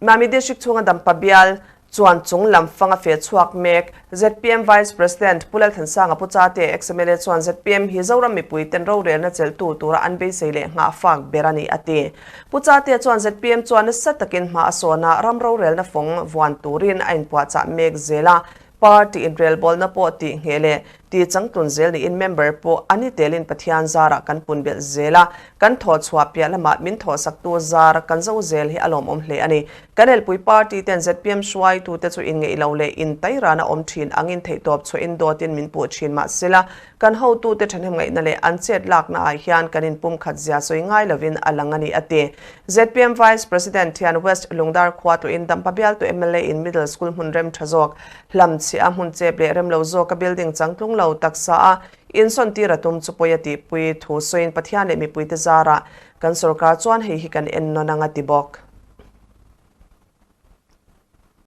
Mami District chhunga Dampa bial chuan chung lam fang a feh chhuak mek. Zpm Vice President Pu Lalthansanga Pu Chate ex-MLA chuan zpm hi Zoram mipui ten rorelna chelhtu tura an beisei leh nghah fak ber a ni a ti. Pu Chate chuan zpm chuan nasa takin hma a sawn a, ram rorelna fawng vuan turin a inpuahchah mek zel a, Party inrelbawlna pawh tih ngheh leh tih changtlun zel niin member pawh a ni telin Pathian zarah kan pun belh zel a, kan thawh chhuah piah lamah min thawhsaktu zar kan zo zel hi a lawmawm hle a ni. Kan elpui party ten zpm hruaitute chu inngeih lo leh intairana awm thin angin theihtawp chhuahin dawtin min puh thin mahsela kan hotute thahnemngaihna leh an chet lakna ah hian kan inpumkhat zia sawi ngai lovin a lang a ni a ti. Zpm Vice President hian West Lungdar khua tuin Dampa bialtu mla in Middle School hmun rem tha zawk hlam chhiah a hmun chep leh rem lo zawka building changtlung lo taksa a insawn tir a tum chu pawi a tihpui thu sawiin Pathian leh mipuite zarah kan sorkar chuan hei hi kan ennawn ang a ti bawk.